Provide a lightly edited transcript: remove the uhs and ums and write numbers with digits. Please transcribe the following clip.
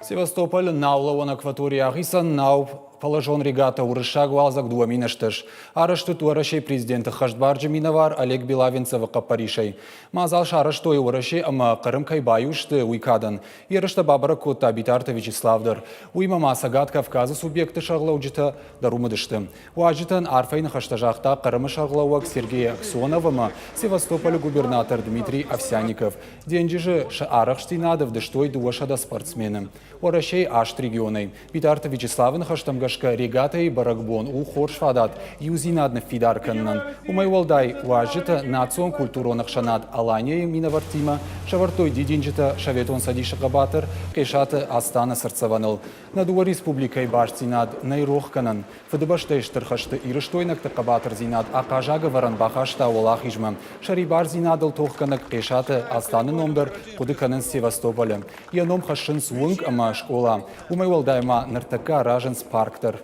Севастополы наулӕууӕн акваторийы ахицӕн нау Положон регата уырыссаг уалдзӕг 2008 арӕзт уыд Уӕрӕсейы президенты хӕстбарджы минӕвар Олег Белавенцевы хъӕппӕрисӕй. Мадзал сарӕзтой Уӕрӕсе ӕмӕ Хъырым кӕй баиу сты, уый кадӕн. Ерыстӕ бабӕрӕг кодта Битарты Вячеслав дӕр. Уыимӕ ма Цӕгат Кавказы субъектты сӕргълӕуджытӕ дӕр уым уыдысты. Уазджытӕн арфӕйы ныхӕстӕ загъта Хъырымы сӕргълӕууӕг Сергей Аксенов ӕмӕ Севастополы губернатор Дмитрий Овсяников. Денджызы сӕ арӕхстдзинад ӕвдыстой 200 спортсмены. Уӕрӕсейы аст регионӕй. Битарты Вячеславы ныхӕстӕм гӕсгӕ регатӕйы бӕрӕгбон у хорз фадат иудзинад ныффидар кӕнынӕн. Уымӕй уӕлдай, уазджытӕ национ-культурон ӕхсӕнад Алания-йы минӕвӕрттимӕ сӕвӕрдтой дидинджытӕ Советон Цӕдисы хъӕбатыр Къесаты Астаны цыртдзӕвӕныл. Нӕ дыууӕ республикӕйы бастдзинад нӕй рох кӕнӕн. Фыдыбӕстӕйы Стыр хӕсты ирыстойнӕгты хъӕбатырдзинад ахъаззаг ӕвӕрӕн бахаста Уӕлахизмӕ. Сӕрибардзинадыл тохгӕнӕг Хъесаты Асланы ном дӕр хъуыды кӕнынц Севастополы. Йӕ ном хӕссынц уынг ӕмӕ скъола. Уымӕй уӕлдай ма ныртӕккӕ аразынц парк дӕр.